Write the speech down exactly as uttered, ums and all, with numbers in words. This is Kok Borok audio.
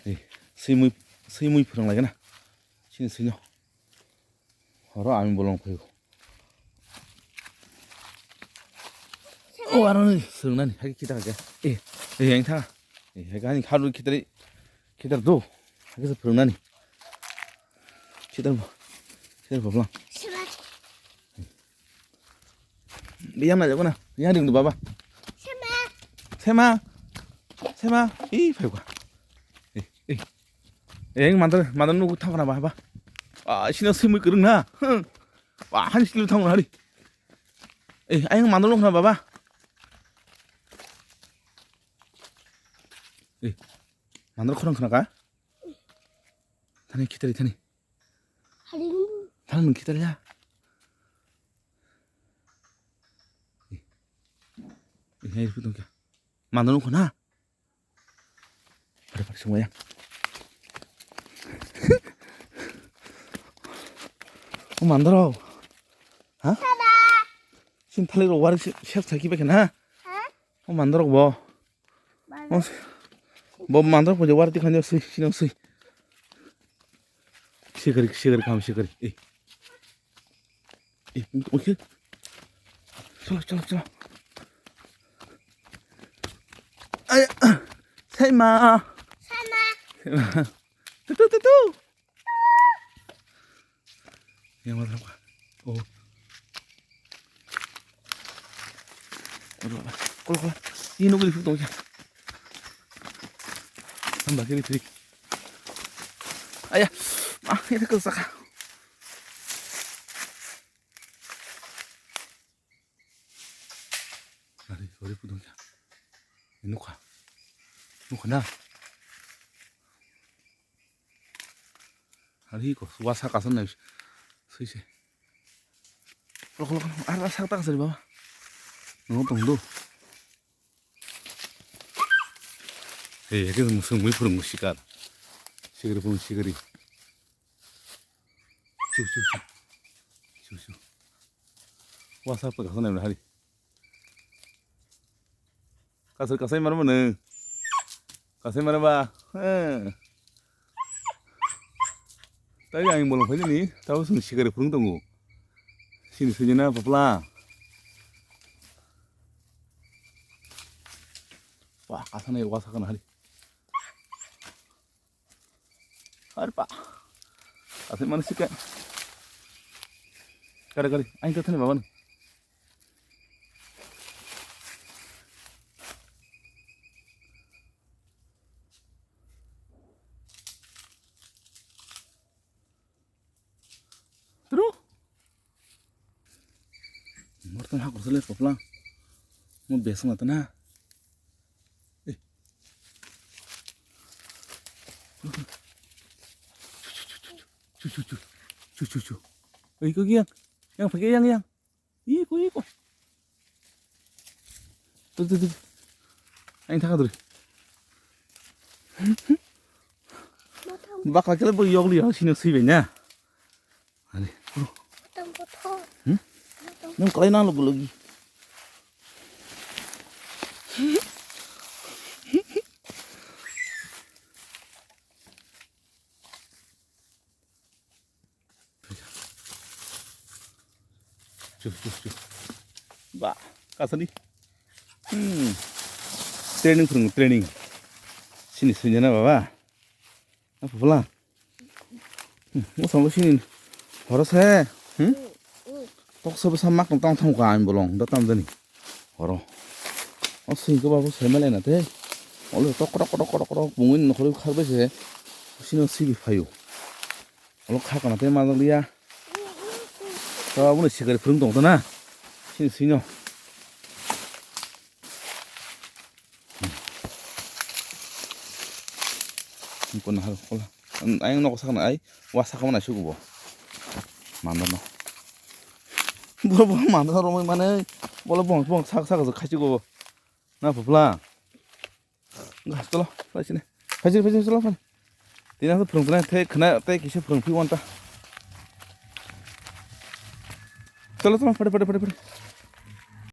Ei, swi mui, swi mui phwrwng lai gana. Chini swino. Horo ami bolong phaio. O, aro ni swrwng nani, hai kita ka. Eh, eh, yang tha. Eh, hai ka ni kharu kita ri, kita do. Hai ka swrwng nani. Kita bo, kita bo lang. Yang na jago na, yang ding baba. Sema. Sema. Sema. Ih, phai kwa. Eh, eh. Eh, mandar, mandar nugu thang na baba. Ah, sino simi kurung na. Hmm. Wah, han silo thang hari. Eh, ayang mandar nugu na baba. Eh, mandar khorang khna ka? Thani khitari thani. Haring. Thang nung khitari ya. Eh, eh, hai putong kya? Mandar nugu na. Pare, pare, sungmaya. O mandar rok. Ha? Sin thali rok wari se-, sep thaki bai khana. Ha? O mandar rok bo. O, bo mandar rok bo wari tikhan sui, sino sui. Sikari, sikari, kam sikari. Eh. Eh, oke. Chalo, chalo, chalo. Ay, Saima. Saima. Tutu, tutu. Yang mana apa? Oh. Aduh, aduh. Kalau, kalau. Ini nunggu di situ aja. Tambah kiri, kiri. Ayah. Ah, ini kesaka. Ari, ori pudung ya. Nukha. Nukha na. Ari ko, wasa kasan na. Sui se. Lo, lo, lo. Ari sak tak sari baba. Nung tong do. Hei, hei, musung mui phurung sikar. Sikari phurung sikari. Chu, chu, chu. Chu, chu. Wasa pa kasana hari. Kasar kasai mana mana. Kasai mana ba. He. Tai ang bolong phai ni. Tau sung sikari phurung tongo. Sini sujana papla. Wah, kasana wasa kana hari. Arpa. Asik mana sih kan? Kare kare, aing tathani baban. Tru. Morton hakur sele popla. Mo besong atana. Eh. Chu chu chu. Chu chu chu. Oi ko yang. Yang pakai yang yang. Iko, iko. Tu, tu, tu. Aing thaka duri. Bakla kele bo yogli ya sino sui benya. Ani. Tam bothor. Hmm? Tam Nang kalai nang logo logi. Chu, chu, chu. Ba, kasani. Hmm. Training phwrwngo, training. Sini sui jana baba. Apa pula? Hmm, mo sambo sini. Horo se. Hmm? Tok se bwsa mak tong tong thang ka ang bolong. Da tam jani. Horo. O sui ko babu se mele na te. Olo tok tok tok tok tok bungin nokhorwi kharbe se. Sino sibi phayu. Olo kha kana te ma liya. To abo no sikari phwrwng tong to na. Sini sino. Kono har kola. Ayang nok sakna ai. Wa sakma na sugo bo. Mando no. Bo bo mando romoi mane. Bolo bong bong sak sak khai sugo. Na pupla. Ga, cholo, phai sini. Phai sini, phai sini, cholo, phai. Tini ang phwrwng tini, tei khna, tei kisa phwrwng phi wanta. Cholo, cholo, phai, phai, phai, phai.